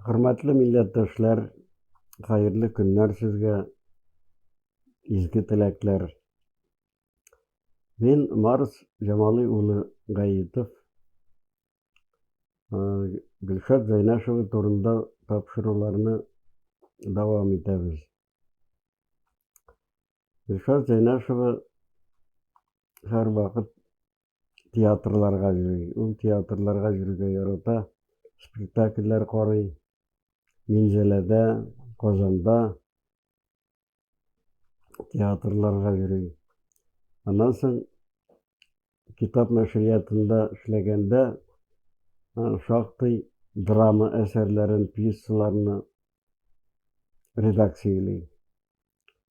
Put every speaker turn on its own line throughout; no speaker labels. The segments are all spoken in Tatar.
Хөрмәтле милләттәшләр, хәерле көннәр сезгә, изге теләкләр. Мин Марс Җамали улы Гаитов, Гөлшат Зәйнәшева турында тапшыруларны дәвам итәбез. Гөлшат Зәйнәшева һәрвакыт театрларга йөри. Ул театрларга йөрергә ярата, спектакльләр карый. Минзәләдә, Казанда театрларга йөри. Аннан соң китап нәшриятында эшләгәндә шактый драма әсәрләрен, пьесаларны редакцияли.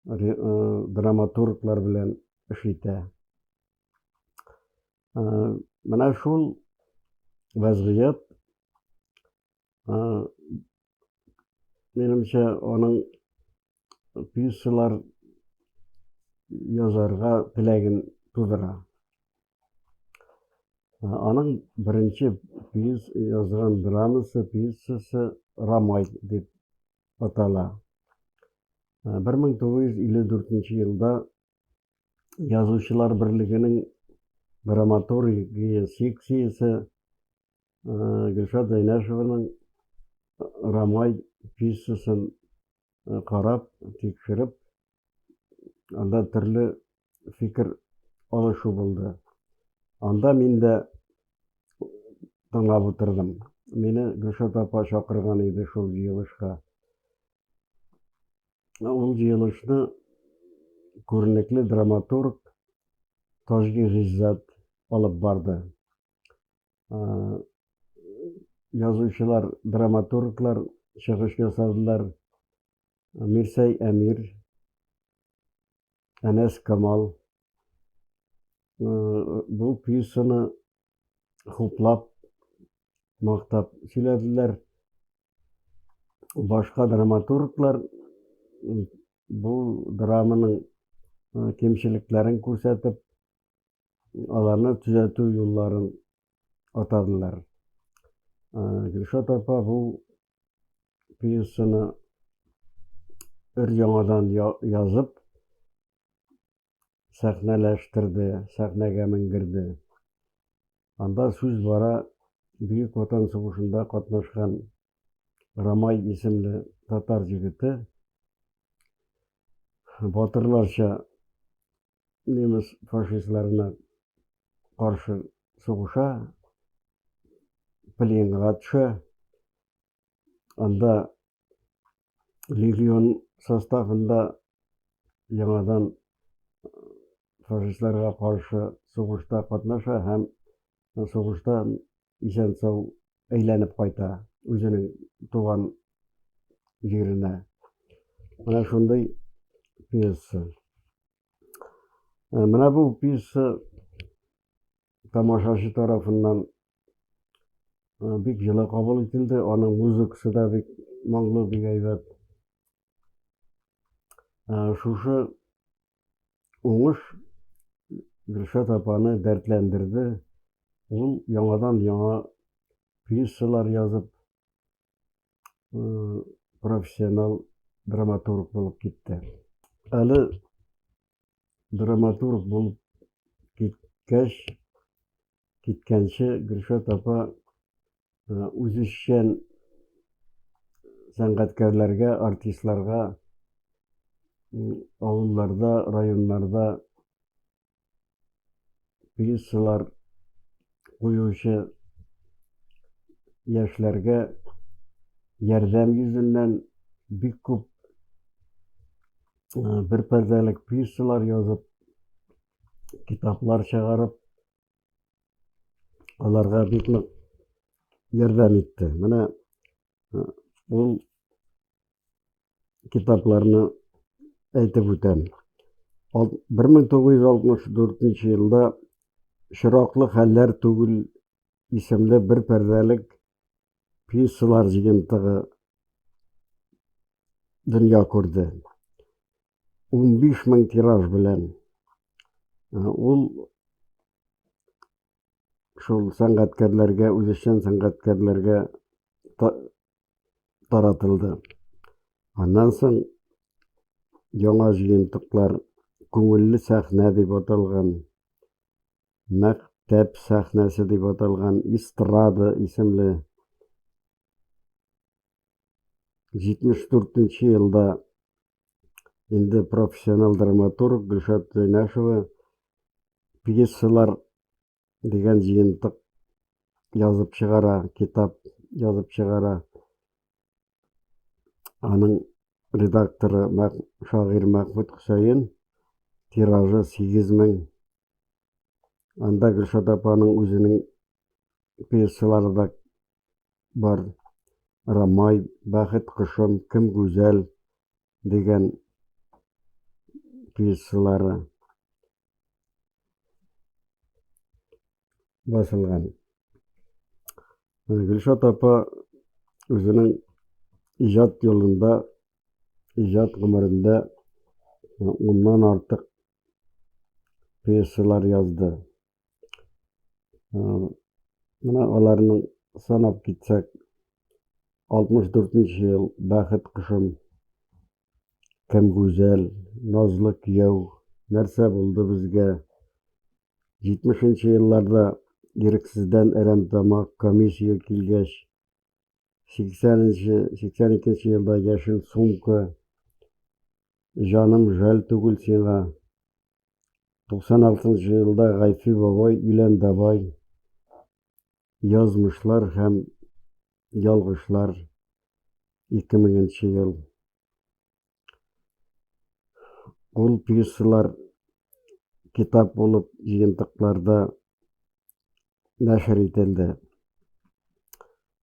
Драматурглар белән эш итә. Менә шул вәзгыять, минемчә, аның пьесалар язарга теләген тудыра. Аның беренче пьес язган драмасы, пьесасы Рамай дип атала. 1954 елда Язучылар берлегенең драматургия секциясе Гөлшат Зәйнәшеваның Рамай пьесасын карап, тикшереп, анда төрле фикер алышу булды. Анда мин дә тыңлап утырдым. Мине Гөлшат апа чакырган иде шул җыелышка. Ул җыелышны күренекле драматург Таҗи Гыйззәт алып барды. Язучылар, драматурглар чыгыш ясадылар. Мирсәй Әмир, Әнәс Камал бу пьесаны хуплап, мактап сөйләделәр. Башка драматурглар бу драманың кимчелекләрен күрсәтеп, аларны төзәтү юлларын атадылар. Гөлшат апа бу пьесаны өр яңадан язып, сәхнәләштерде, сәхнәгә менгерде. Анда сүз бара Бөек Ватан сугышында катнашкан Рамай исемле татар егете батырларча немец фашистларына каршы сугыша, пленга төшә. Анда легион составында яңадан фашистларга каршы сугышта катнаша һәм сугышта исән-сау әйләнеп кайта үзенең туган җиренә. Менә шундый пьеса. Менә бу пьеса тамашачы тарафыннан бик җылы кабул ителде. Аның музыкасы да бик моңлы, бик әйбәт. Шушы уңыш Гөлшат апаны дәртләндерде. Ул яңадан яңа пьесалар язып, профессионал драматург булып китте. Әле драматург булып киткәч, киткәнче Гөлшат апа үзешчән сәнгатькәрләргә, артистларга авылларда, районнарда пьесалар куючы яшьләргә ярдәм йөзеннән бик күп бер пәрдәлек пьесалар язып, китаплар чыгарып, аларга бик нык ярдәм итте. Менә ул китапларны әйтеп үтәм. 1964 елда Чыраклы хәлләр түгел исемле бер пәрдәлек пьесалар җыентыгы дөнья күрде. 15 мең тираж белән. Ул шул сәнгатькәрләргә, үзешчән сәнгатькәрләргә таратылды. Аннан соң яңа җыентыклар Күңелле сәхнә дип аталган, Мәктәп сәхнәсе дип аталган, Эстрада исемле 74 нче елда инде профессионал драматург Гөлшат Зәйнәшева пьесалар дигән җыентык язып чыгара, китап язып чыгара. Аның редакторы шагыйрь Мәхмүт Хөсәен, тиражы 8000. Анда Гөлшат апаның үзенең пьесалары да бар. Рамай, Бәхет кошым, Кем гүзәл дигән пьесалары басылган. Гөлшат апа үзенең иҗат юлында, иҗат гомерендә уннан артык пьесалар язды. Менә аларның санап китсәк, 64 нче ел Бәхет кошым, Кем гүзәл, Назлы кияү, Нәрсә булды безгә? 70 нче елларда Ирексездән Әрәмтамак, Комиссия килгәч, 80 нче, 82 нче елда Яшел сумка, Җаным жәл түгел сиңа, 96 нчы елда Гайфи бабай, Өйлән давай, Язмышлар һәм ялгышлар, 2000 нче ел. Ул пьесалар китап булып җыентыкларда нәшер ителде.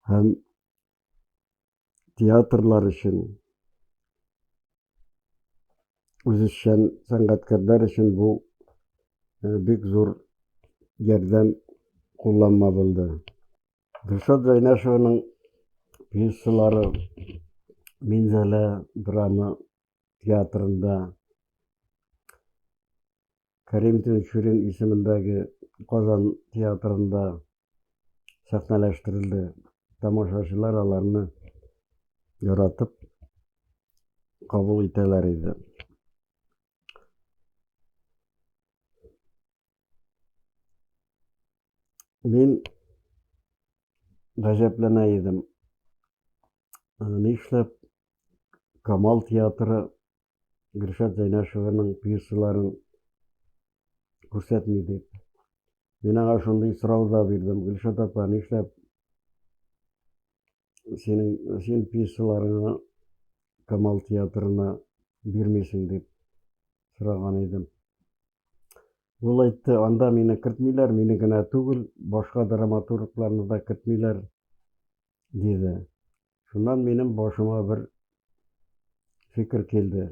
Һәм театрлар өчен, үзешчән сәнгатькәрләр өчен бу э, бик зур ярдәм кулланма булды. Гөлшат Зәйнәшеваның пьесалары Минзәлә драма театрында, Кәрим Тинчурин исемендәге Казан театрында сәхнәләштерелде. Тамашачылар аларны яратып кабул итәләр иде. Мин гаҗәпләнә идем. Нишләп Камал театры Гөлшат Зәйнәшеваның пьесаларын күрсәтми дип. Мин аңа шундый сорау да бирдем. Гөлшат апа, нишләп синең син пьесаларыңны Камал театрына бирмисең дип сораган идем. Ул әйтте, анда мине кертмиләр, мине генә түгел, башка драматургларны да кертмиләр, диде. Шуннан минем башыма бер фикер килде.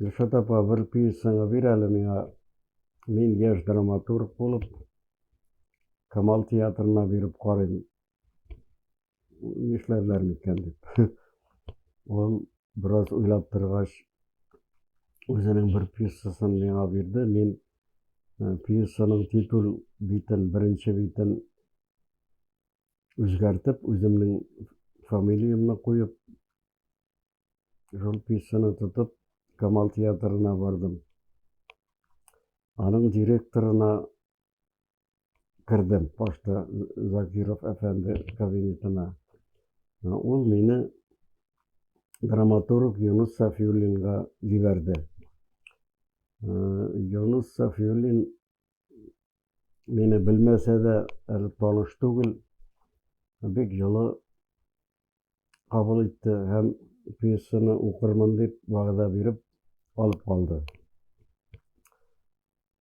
Гөлшат апа, бер пьесаңы бир әле миңа. Мин яшь драматург булып, Камал театрына биреп карыйм. Нишләрләр микән дип. Ул бераз уйлап торгач, үзенең бер пьесасын миңа бирде. Мин э, пьесаның титул битен, беренче битен үзгәртеп, үземнең фамилиямне куеп, шул пьесаны тотып, Камал театрына бардым. Аның директорына кердем, башта Закиров әфәнде кабинетына. Ул мине драматург Юнус Сафиуллинга җибәрде. Юнус Сафиуллин мине белмәсә дә, әле таныш түгел, бик җылы кабул итте һәм пьесаны укырмын дип вәгъдә биреп алып калды.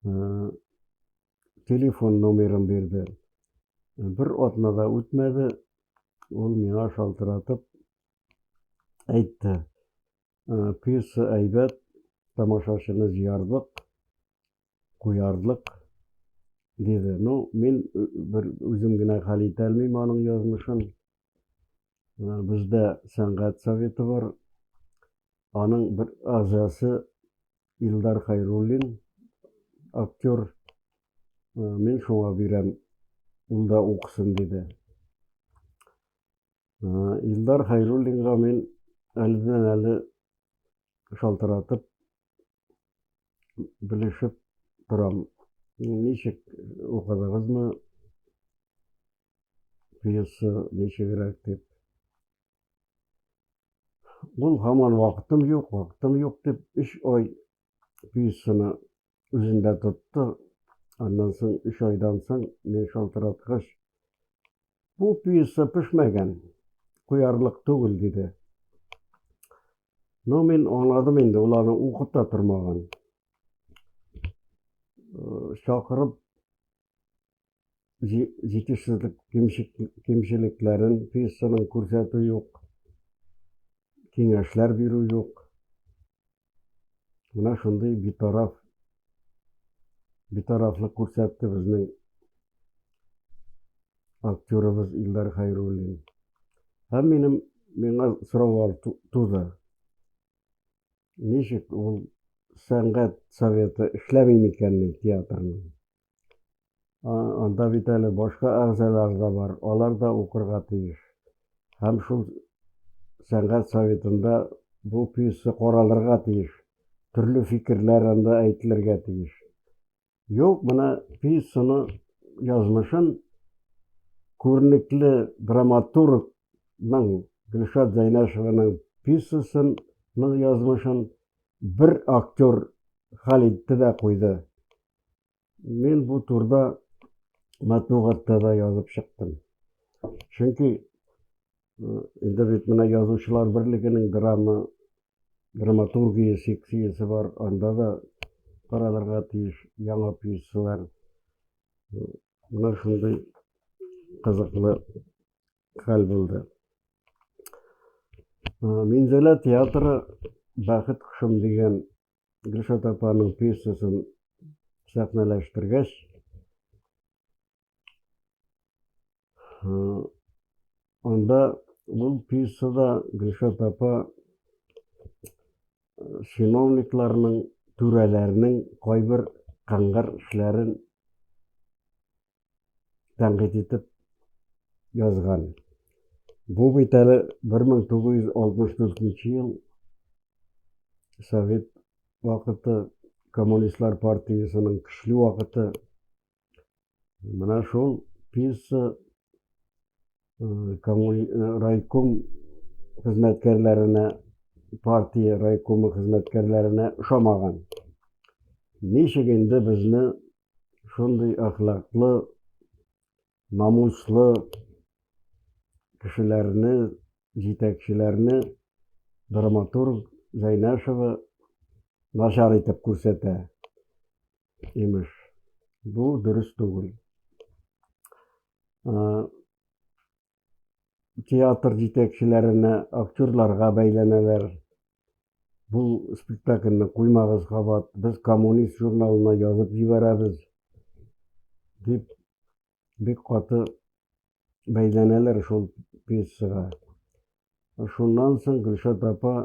Э, телефон номерын бирде. Бер атна да үтмәде, ул миңа шалтыратып әйтте. Э, пьеса әйбәт, тамашачыны җыярлык, куярлык, диде. Ну, мин э, бер үзем генә хәл итә алмыйм аның язмышын. Э, бездә сәнгать советы бар. Аның бер әгъзасы Илдар Хайруллин, актер. Мин шуңа бирәм, ул да укысын, диде. Илдар Хәйруллинга мин әледән-әле шалтыратып, белешеп торам. Ничек укыдыгызмы? Пьеса ничегрәк дип. Ул һаман вакытым юк, вакытым юк дип өч ай пьесаны үзендә тотты. Аннан соң өч айдан соң мин шалтыраткач, бу пьеса пешмәгән, куярлык түгел, диде. Ну, мин аңладым инде, ул аны укып та тормаган. Э, чакырып җитешсезлек кимчелекләрен пьесаның күрсәтү юк, киңәшләр бирү юк. Менә шундый битараф битарафлык күрсәтте безнең актерыбыз Илдар Хәйруллин. Һәм минем миңа сораулар туды. Ничек ул сәнгать советы эшләми микән ни театрның? Анда бит әле башка әгъзалар да бар, алар да укырга тиеш. Һәм шул сәнгать советында бу пьеса каралырга тиеш. Төрле фикерләр анда әйтелергә тиеш. Юк, менә пьесаны язмышын күренекле драматургның Гөлшат Зәйнәшеваның пьесасының язмышын бер актер хәл итте дә куйды. Мин бу турда матбугатта да язып чыктым. Чөнки э, инде бит менә язучылар берлегенең драма, драматургия секциясе бар, анда да каралырга тиеш яңа пьесалар. Э, менә шундый кызыклы хәл булды. Э, Минзәлә театры Бәхет кошым дигән Гөлшат апаның пьесасын сәхнәләштергәч, анда ул пьесада Гөлшат апа чиновникларның, түрәләрнең кайбер кыңгыр эшләрен тәнкыйть итеп язган. Бу бит әле 1964 ел Совет вакыты, коммунистлар партиясенең көчле вакыты. Менә шул пьеса э, э, райком хезмәткәрләренә, партия райкомы хезмәткәрләренә ошамаган. Ничек инде безне шундый әхлаклы, намуслы кешеләрне, җитәкчеләрне драматург Зәйнәшева начар итеп күрсәтә, имеш. Бу дөрес түгел. Театр җитәкчеләренә, актерларга бәйләнәләр. Бу спектакльне куймагыз кабат, без коммунист журналына язып җибәрәбез, дип бик каты бәйләнәләр шул пьесага. Шуннан соң Гөлшат апа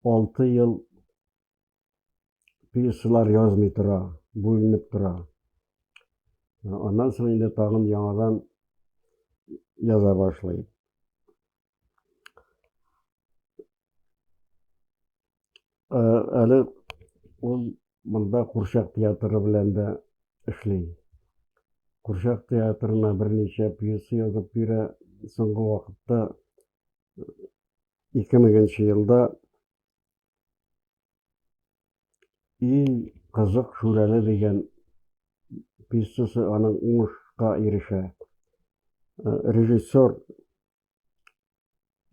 6 ел пьесалар язмый тора, бүленеп тора. Аннан соң инде тагын яңадан яза башлый. Әле ул монда курчак театры белән дә эшли. Курчак театрына берничә пьеса язып бирә. Соңгы вакытта 2000 елда И кызык Шүрәле дигән пьесасы аның уңышка ирешә. Э, режиссер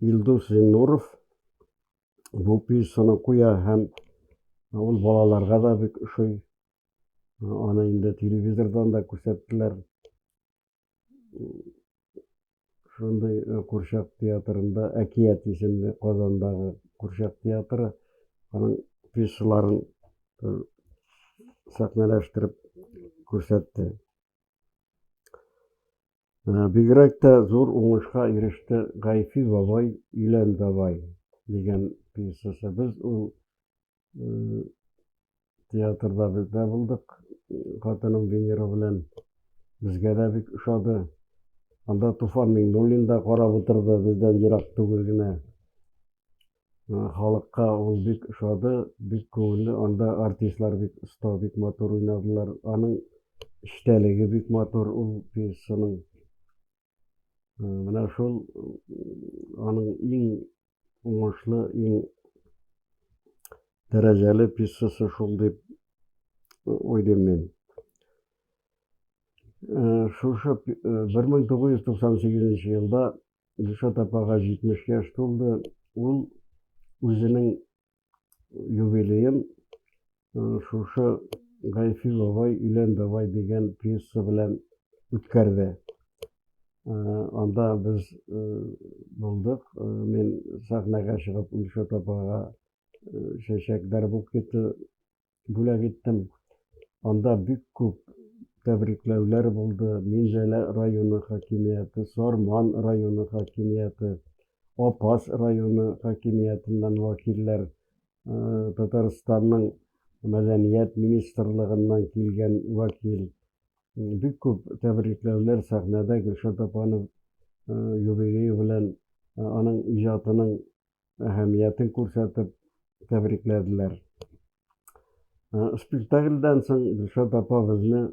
Илдус Зиннуров бу пьесаны куя һәм ул балаларга да бик ошый. Аны инде телевизордан да күрсәттеләр. Шундый э, курчак театрында Әкият исемле Казандагы курчак театры аның пьесаларын э, сәхнәләштереп күрсәтте. Э, бигрәк тә зур уңышка иреште Гайфи бабай өйлән давай дигән пьесасы. Без ул театрда без дә булдык. Хатыным Венера белән безгә дә бик ошады. Анда Туфан Миңнуллин да карап утырды, бездән ерак түгел генә. Халыкка ул бик ошады, бик күңелле. Анда артистлар бик оста, бик матур уйнадылар. Аның эчтәлеге бик матур ул пьесаның. Менә шул аның иң уңышлы, иң дәрәҗәле пьесасы шул дип уйлыйм мин. Шушы 1998 елда Гөлшат апага 70 яшь тулды. Ул үзенең юбилеен шушы Гайфи бабай өйлән давай дигән пьеса белән үткәрде. Анда без булдык. Мин сәхнәгә чыгып Гөлшат апага чәчәкләр букеты бүләк иттем. Анда бик күп тәбрикләүләр булды. Минзәлә районы хакимияте, Сарман районы хакимияте, Апас районы хакимиятеннән вәкилләр, э, Татарстанның мәдәният министрлыгыннан килгән вәкил. Бик күп тәбрикләүләр сәхнәдә Гөлшат апаның э, юбилее белән э, аның иҗатының әһәмиятен күрсәтеп тәбрикләделәр. Э, спектакльдән соң Гөлшат апа безне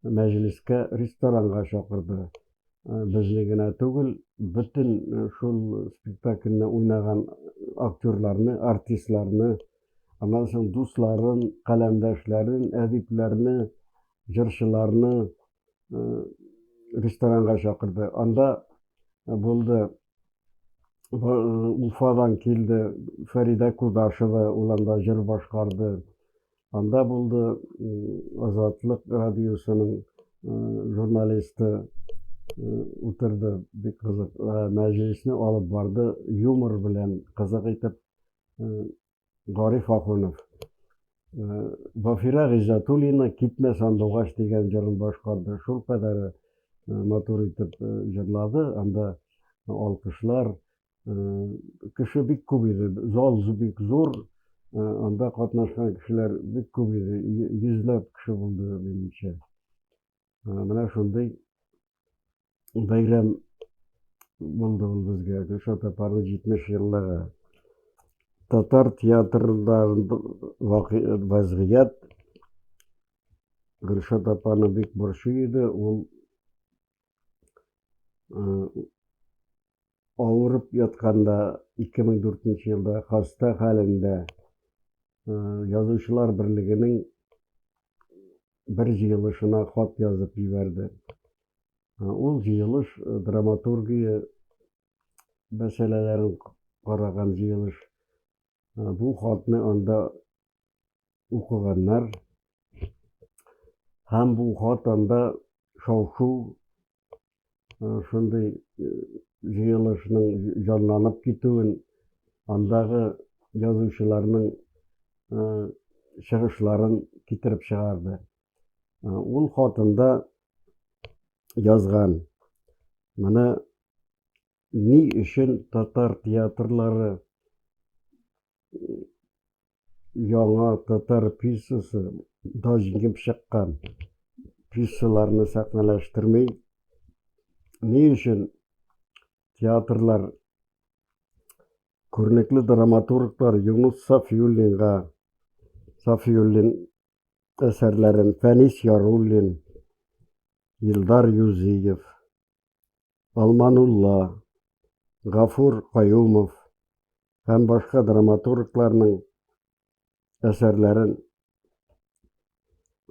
мәҗлескә ресторанга чакырды. Э, безне генә түгел, бөтен э, шул спектакльне уйнаган актерларны, артистларны, аннан соң дусларын, каләмдәшләрен, әдипләрне, җырчыларны ресторанга чакырды. Анда булды Уфадан килде Фәридә Кудашева, ул анда җыр башкарды. Анда булды Азатлык радиосының журналисты утырды, бик кызык мәҗлесне алып барды, юмор белән кызык итеп Гариф Ахунов. Вафира Гыйззәтуллина Китмә сандугач дигән җырын башкарды. Шул кадәр матур итеп җырлады. Анда алкышлар, кеше бик күп иде. Зал бик зур. Анда катнашкан кешеләр бик күп иде. Йөзләп кеше булды, минемчә. Менә шундый бәйрәм булды ул безгә. Гөлшат апаның 70 еллыгы. Татар театрында вазгыять Гөлшат апаны бик борчый иде. Ул авырып ятканда 2004 елда хаста хәлендә Язучылар берлегенең бер җыелышына хат язып җибәрде. Ул җыелыш драматургия мәсьәләләрен караган җыелыш. Бу хатны анда укыганнар. Һәм бу хат анда шау-шу шундый җыелышның җанланып китүен, андагы язучыларның чыгышларын китереп чыгарды. Ул хатында язган. Менә ни өчен татар театрлары яңа татар пьесасы да җиңеп чыккан пьесаларны сәхнәләштерми. Ни өчен театрлар күренекле драматурглар Юнус Сафиуллинга Сафиуллин әсәрләрен Фәнис Яруллин, Илдар Юзиев, Алманулла, Гафур Каюмов һәм башка драматургларның әсәрләрен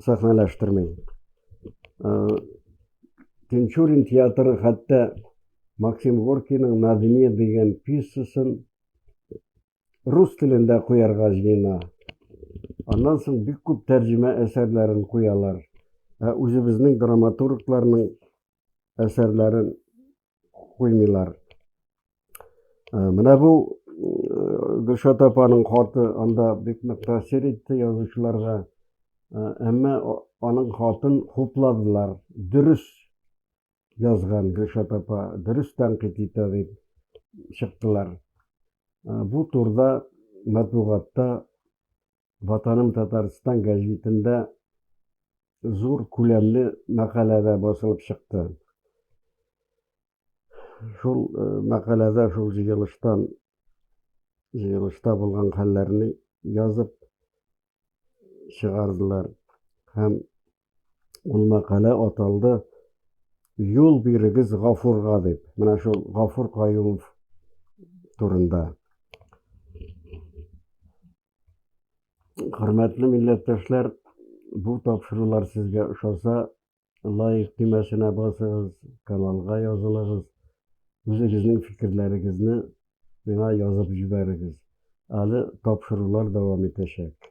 сәхнәләштерми. Э, Тинчурин театры хәтта Максим Горькийның На дне дигән пьесасын рус телендә куярга җыена. Аннан соң бик күп тәрҗемә әсәрләрен куялар. Ә үзебезнең драматургларның әсәрләрен куймыйлар. Э, менә бу э, Гөлшат апаның хаты анда бик нык тәэсир итте язучыларга. Э, әмма аның хатын хупладылар. Дөрес язган Гөлшат апа, дөрес тәнкыйть итә дип чыктылар. Бу турда матбугатта Ватаным Татарстан гәҗитендә зур күләмле мәкалә дә басылып чыкты. Шул мәкаләдә, шул җыелыштан, җыелышта булган хәлләрне язып чыгардылар. Һәм ул мәкалә аталды «Юл бирегез Гафурга» дип. Менә шул Гафур Каюмов турында. Хөрмәтле милләттәшләр, бу тапшырулар сезгә ошаса, лайк төймәсенә басыгыз, каналга язылыгыз, үзегезнең фикерләрегезне миңа язып җибәрегез. Әле тапшырулар дәвам итәчәк.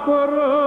Bara